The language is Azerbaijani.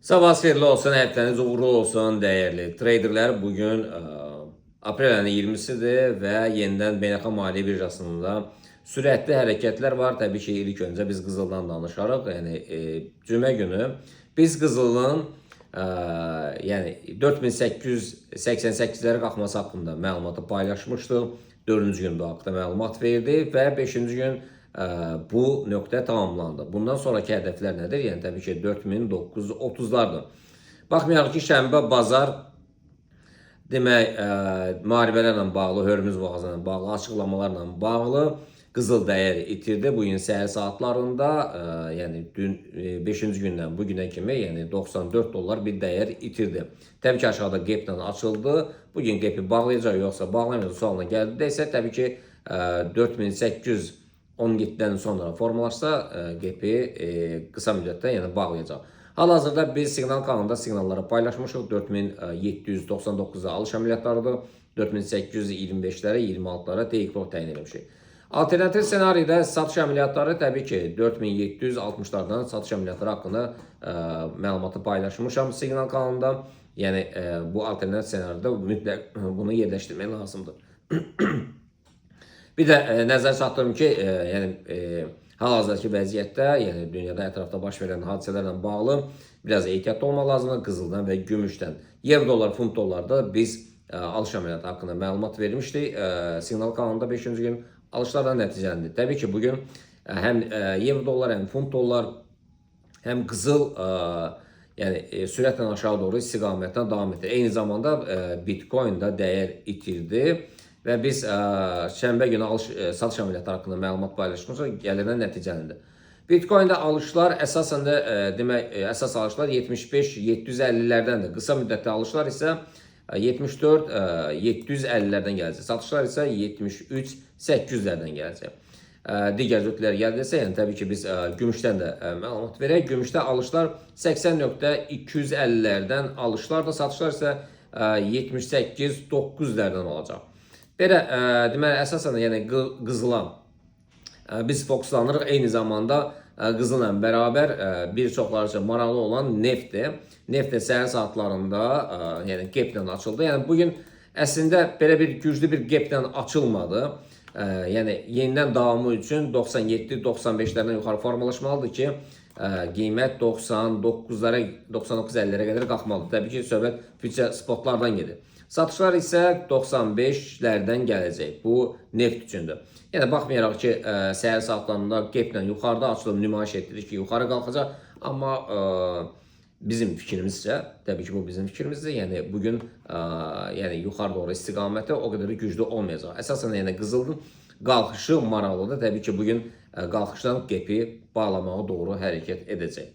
Sabah xeyirli olsun, həftəniz uğurlu olsun dəyərli traderlər. Bugün aprel ayının 20-sidir və yenidən beynəlxalq maliyyə birjasında sürətli hərəkətlər var. Təbii ki, ilk öncə biz qızıldan danışarıq. Yəni cümə günü biz qızılın yəni 4888-lərə qalxması haqqında məlumatı paylaşmışdıq. 4-cü gün bu haqda məlumat verdi və 5-ci gün bu nöqtə tamamlandı. Bundan sonraki hədəflər nədir? Yəni təbii ki, 4930-lardır. Baxmayaraq ki, şənbə bazar demək, müharibələrlə bağlı, Hörmüz boğazı ilə bağlı açıqlamalarla bağlı qızıl dəyər itirdi. Bu gün səhər saatlarında, yəni dün 5-ci gündən bu günə kimi, yəni 94 dollar bir dəyər itirdi. Təbii ki, aşağıda gap-lə açıldı. Bu gün gap-i bağlayacaq yoxsa bağlamayacaq sualına gəldi isə təbii ki, 4817-dən sonra formalaşsa gap-i qısa müddətdə yəni bağlayacaq. Hal-hazırda biz siqnal kanalında siqnalları paylaşmışıq. 4799-da alış əməliyyatlarıdır. 4825-lərə, 26-lara take profit təyin etmişik. Alternativ ssenaridə satış əməliyyatları təbii ki, 4760-lardan satış əməliyyatları haqqında məlumatı paylaşmışam siqnal kanalında. Yəni bu alternativ ssenaridə mütləq bunu yerləşdirmək lazımdır. Bir də nəzər çatdırım ki, yəni hal-hazırdakı vəziyyətdə, yəni dünyada ətrafda baş verən hadisələrlə bağlı biraz ehtiyatlı olmaq lazımdır qızıldan və gümüşdən. Euro dollar, funt dollarda biz alış əməliyyatı haqqında məlumat vermişdik. Siqnal kanalında 5-ci gün alışlarla nəticələndi. Təbii ki, bugün həm euro dollar, həm funt dollar, həm qızıl yəni sürətlə aşağı doğru istiqamətdən davam etdi. Eyni zamanda Bitcoin da dəyər itirdi və biz şənbə günü alış satış əməliyyatları haqqında məlumat paylaşmışıq, gəlirlə nəticələndi. Bitcoin-də alışlar əsasən də demək əsas alışlar 75 750-lərdəndir. Qısa müddətli alışlar isə 74 750-lərdən gələcək. Satışlar isə 73 800-lərdən gələcək. Digər cütlər gəldisə, yəni təbii ki, biz gümüşdən də məlumat verək. Gümüşdə alışlar 80.250-lərdən alışlar da, satışlar isə 78 900-lərdən olacaq. Belə deməli əsasən də yəni qızıla biz fokuslanırıq. Eyni zamanda qızılla bərabər bir çoxları üçün maraqlı olan neftdir. Neft də səhər saatlarında yəni gap-lə açıldı. Yəni bu gün əslində belə bir güclü bir gap-lə açılmadı. Yəni yenidən davamı üçün 97-95-lərdən yuxarı formalaşmalıdır ki, qiymət 99-lara, 99.50-lərə qədər qalxmalıdır. Təbii ki, söhbət future spotlardan gedir. Satışlar isə 95-lərdən gələcək. Bu neft üçündür. Yəni baxmayaraq ki, səhər saatlarında gap-lə yuxarıda açılıb nümayiş etdirir ki, yuxarı qalxacaq, amma bizim fikrimizcə, təbii ki, bu bizim fikrimizdir. Yəni bu gün yəni yuxarı doğru istiqaməti o qədər də güclü olmayacaq. Əsasən yəni qızılın qalxışı maraqlıdır. Təbii ki, bu gün qalxışdan gap-i bağlamağa doğru hərəkət edəcək.